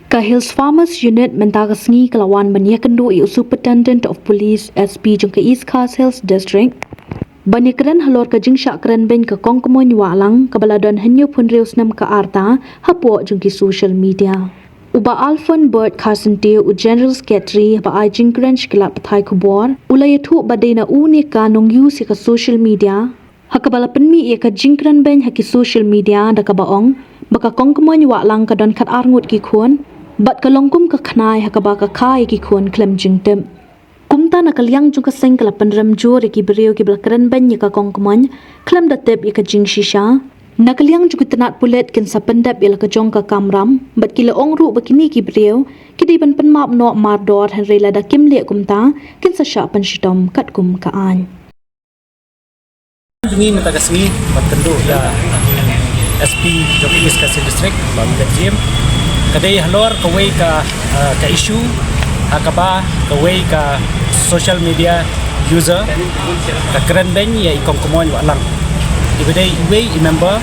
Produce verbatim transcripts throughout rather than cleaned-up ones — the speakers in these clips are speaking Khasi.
Ka Hills Farmers Unit mynta ka sngi ka la wan ban ïakynduh ïa u Superintendent of Police, S P, jong ka East Khasi Hills District ban ïakren halor ka jingshah kren beiñ ka Kong Kmoin Wahlang kaba la don hynñiewphew hynriew snem ka arta hapoh jong ki social media. U Bah Alfon Bert Kharsyntiew, u General Secretary, ba ai jingkren sha ki lad pathai khubor, u la ïathuh ba dei na u ne ka nongïohi ïa ka social media ha kaba la pynmih ïa ka jingkren beiñ ha ki social media da kaba ong ba ka Kong Kmoin Wahlang ka don khatar ngut ki khun bad ka long kum ka khnai ha kaba ka kha ïa ki khun khlem jingtip. Kumta na ka liang jong ka seng ka la pynrem jur ïa ki briew kiba la kren beiñ ïa ka Kong Kmoin khlem da tip ïa ka jingshisha. Na ka liang jong ki tnat pulit kin sa pyndep ïa la ka jong ka kamram bad ki la ong ruh ba kine ki briew ki dei ban pynmap noh mardor, hynrei lada kim leh kumta kin sa shah pynshitom katkum ka aiñ. Jong ngi mynta ka sngi ban kynduh ïa S P jong East Khasi District, Bah William Jim. Ka dei halor kawei ka, ah, ka issue ha kaba kawei ka social media user ka kren beiñ ïa i Kong Kmoin Wahlang, iba dei iwei i member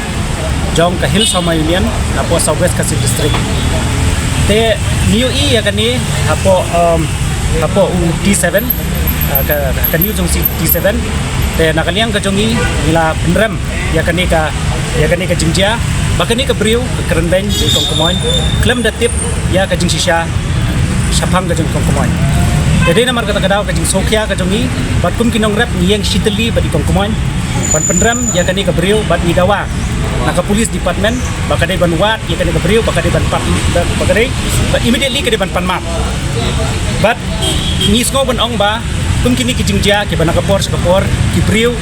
jong ka Hills Farmers Union napoh South West Khasi District. Te ngi ïohi ïa kane hapoh, um, hapoh u T seven, ah, ka, ka news jong u T seven. Te na ka liang ka jong ngi ngi la pynrem ïa kane ka, ïa kane ka jingjia ba kane ka briew ka kren beiñ ïa i Kong Kmoin khlem da tip ïa ka jingshisha shaphang ka jong i Kong Kmoin. Te dei namar kata ka daw ka jingsngewkhia ka jong ngi bad kum ki nongrep ngi ïeng shitylli bad i Kong Kmoin ban pynrem ïa kane ka briew bad ngi dawa na ka police department ba ka dei ban wad ïa kane ka briew, ba ka dei ban pan, ba ka dei, ba immediately ka dei ban pan map. Bad ngi sngew ban ong ba kum kine ki jingjia kiba na ka por sha ka por, ki briew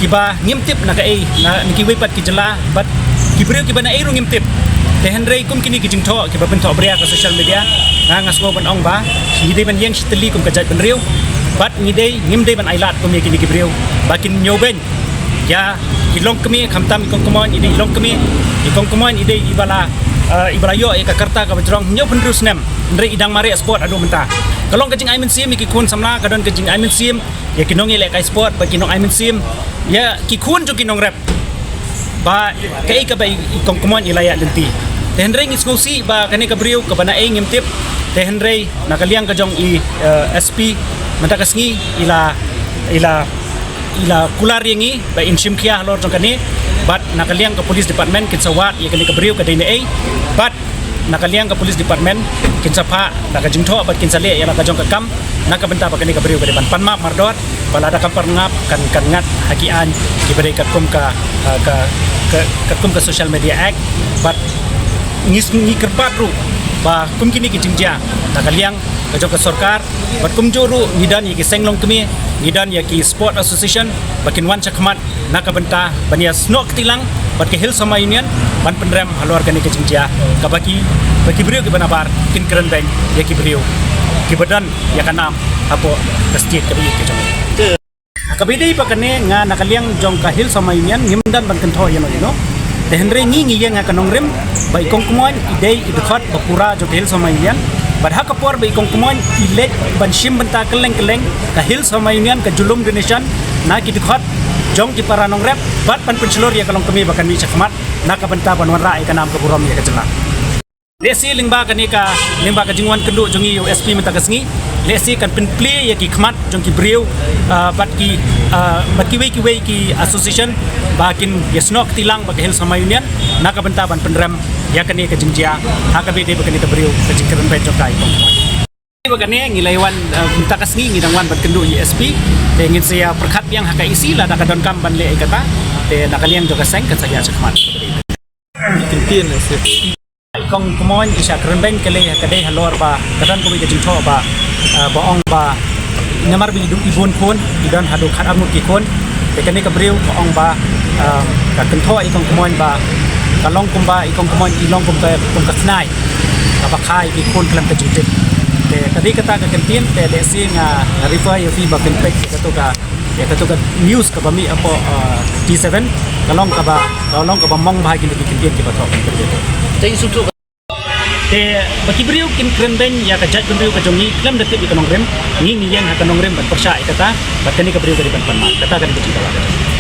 kiba ngim tip na kaei, na, na kiwei pat ki jylla, bad ki briew kiba naei ruh ngim tip. Te hynrei kum kine ki jingthoh kiba pynthoh bria ha social media, nga, nga sngew ban ong ba ngi dei ban ïeng shitylli kum ka jaitbynriew bad ngi dei, ngim dei ban ailad kum ïa kine ki briew ba kin ñiew beiñ ïa ki longkmie, khamtam i Kong Kmoin i dei i longkmie, i Kong Kmoin i dei iba la, eh, iba la ïoh ïa ka karta kaba jrong hynñiewphew hynriew snem, hynrei i dang mareh sport haduh mynta. Ka long ka jingai mynsiem ïa ki khun samla, ka don ka jingai mynsiem ïa ki nongïalehkai sport, ba ki nongai mynsiem ïa ki khun jong ki nongrep ba kaei kaba i, i Kong Kmoin i la ïaid lynti. Te hynrei ngi sngewsih ba kane ka briew kaba naei ngim tip. Te hynrei na ka liang ka jong i, eh, S P mynta ka sngi i la, i la, i la kular ïa ngi ba in shim khia halor jong kane, bad na ka liang ka police department kin sa wad ïa kane ka briew ka dei naei, bad na ka liang ka police department kin sa phah na ka jingthoh bad kin sa leh ïa la ka jong ka kam na ka bynta ba kane ka briew ka dei ban pan map mardor, ba lada kam pan map kan, kan ngat ha ki aiñ kiba dei katkum ka, ah, ka, ka, katkum ka Social Media Act. Bad ngi, ngi kyrpad ruh ba kum kine ki jingjia na ka liang ka jong ka sorkar, bad kumjuh ruh ngi don ïa ki seng longkmie, ngi don ïa ki sport association ba kin wan shakhmat na ka bynta ban ïa snoh kti lang bad ka Hills Farmers Union ban pynrem halor kane ka jingjia kaba ki, ba ki briew kiba nabar kin kren beiñ ïa ki briew kiba don ïa ka nam hapoh ka state kaba ïeit ka jong ngi. Kaba ïadei bad kane, nga na ka liang jong ka Hills Farmers Union ngim don ban kynthoh ïano ïano. Te hynrei ngi ngi ïeng ha ka nongrim ba i Kong Kmoin i dei i dkhot ba pura jong ka Hills Farmers Union. Bad ha ka por ba i Kong Kmoin i leit ban shim bynta kylleng kylleng, ka Hills Farmers Union ka ju lum donation na ki dkhot jong ki para nongrep bad ban pynshlur ïa ka longkmie ba kan mih shakhmat na ka bynta ban wanrah ïa ka nam ka burom ïa ka jylla. Lehse lyngba kane ka, lyngba ka jingwan kynduh jong ngi ïa u S P mynta ka sngi, lehse kan pynplie ïa ki khmat jong ki briew, ah, bad ki, ah, bad kiwei kiwei ki association ba kin ïa snoh kti lang bad ka Hills Farmers Union na ka bynta ban pynrem ïa kane ka jingjia ha kaba ïadei bad kane ka briew ka jingkren beiñ jong ka i Kong Kmoin. Bad kane ngi la ïa wan, eh, mynta ka sngi ngi dang wan ban kynduh ïa u S P, te ngin sa ïa pyrkhat biang ha ka E C lada ka donkam ban leh ïa kata, te na ka liang jong ka seng kan sa ïa shakhmat. Kyntien, eh, i Kong Kmoin i shah kren beiñ ka lei ha ka dei halor ba ka don kawei ka jingthoh ba, eh, ba ong ba namar ba i dei i bun khun, i don haduh khatar ngut ki khun. Te kane ka briew ka ong ba, eh, ka kynthoh i Kong Kmoin ba ka long kumba i Kong Kmoin i long kum ka, kum ka khnai kaba kha ïa ki khun khlem ka jingtip. Te ka dei kata ka kyntien, te lehse nga refer ïa phi ba phin peit ïa kato ka, ïa kato ka news kaba mih hapoh, eh, T seven, ka long kaba, ka long kaba mong bha ïa kine ki kyntien kiba thoh. Te ba ki briew kin kren beiñ ïa ka jaitbynriew ka jong ngi khlem da tip ïa ka nongrim, ngi ngi ïeng ha ka nongrim ban pyrshah ïa kata, bad kane ka briew ka dei ban pan map. Kata ka dei ka jingdawa ka jong ngi.